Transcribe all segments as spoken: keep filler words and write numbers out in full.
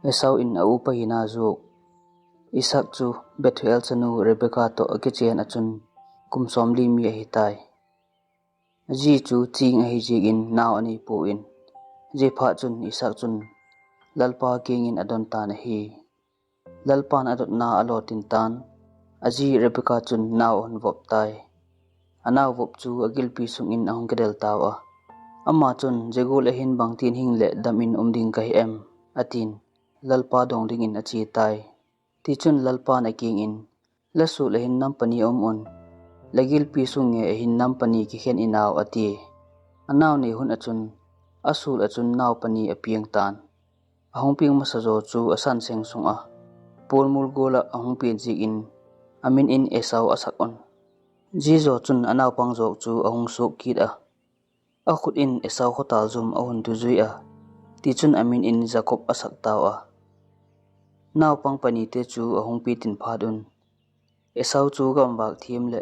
Esau in a upa hina jok. Isaac chu Bethuel chanu Rebekah toh akichen a chun kum somli mi ahitai. Aji chu ching ahi jeh in nao anei pon, ajeh phat chun Isaac chun Lalpa kiang in adon tan ahi. Lalpan adotna alo tin tan, aji Rebekah chun nao ahung vop tai. Anao vop chu agilpi sung in ahung kidel tau a. Ama chun, "Jegul ahin bangtin hing le dam in um ding kahi em?" atin. Lalpa dong ding in ache tai. Tichun Lalpan akiang in, "La sul ahin nam pani aum un. La gilpi sung nge ahin nam pani kikhen inau," ati. Anao nei hun a chun, asul a chun nao pani apiang tan. Ahung piang masa jo chu asan seng sung a, pon mul gol a ahung pian jeh in, amin in Esau asak un. Ji jo chun anaopang jok chu ahung sok kit a, akhut in Esau khotal jum ahung tu jui a, tichun amin in Jacob asak tau a. Naopang pani te chu ahung pitin phat un, Esau chu gamvak thim le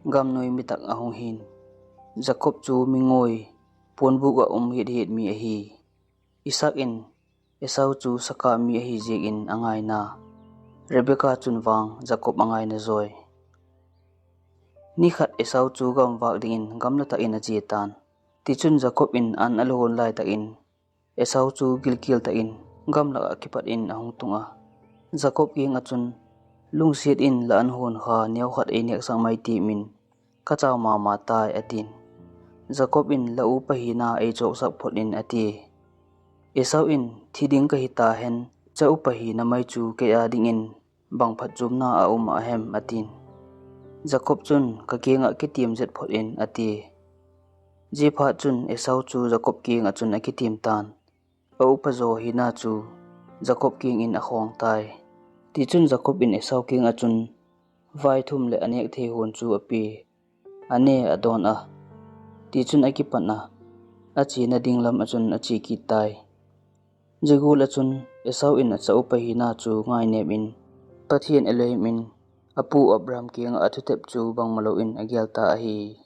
gamnoi mi tak ahung hin. Jacob chu mingoi, ponbuk a um het het mi ahi. Isaac in Esau chu sakah mi ahi jeh in angaina. Rebekah chun vang Jacob angaina joi. Nikhat Esau chu gamvak ding in gamla tak in ache tan. Tichun Jacob in an alhon lai tak in, Esau chu gilkel tak in gamla a kipat in ahung tung a. Jacob kiang a chun, "Lungset in la an hon kha neo khat einek sak mai," ti min, "Ka chau mama tai," atin. Jacob in, "La upa hina eichok sak phot in," ati. Esau in, "Thi ding kahi ta hen, cha upa hina mai chu kei a ding in bang phatchomna aum a hem?" atin. Jacob chun, "Ka kiang a kitim jet phot in," ati. Ji phat chun Esau chu Jacob kiang a chun akitim tan. A upa jo hina chu Jacob kiang in akhong tai. Tichun Jacob in Esau kiang a chun vaithum le anek thei hon chu api. Ane adon a. Tichun akipan a, achena ding lam a chun ache kit tai. Jigul a chun Esau in acha upa hina chu ngainem in, Pathen Elohim in apu Abraham kiang a athutep chu bangmalou in agel ta ahi.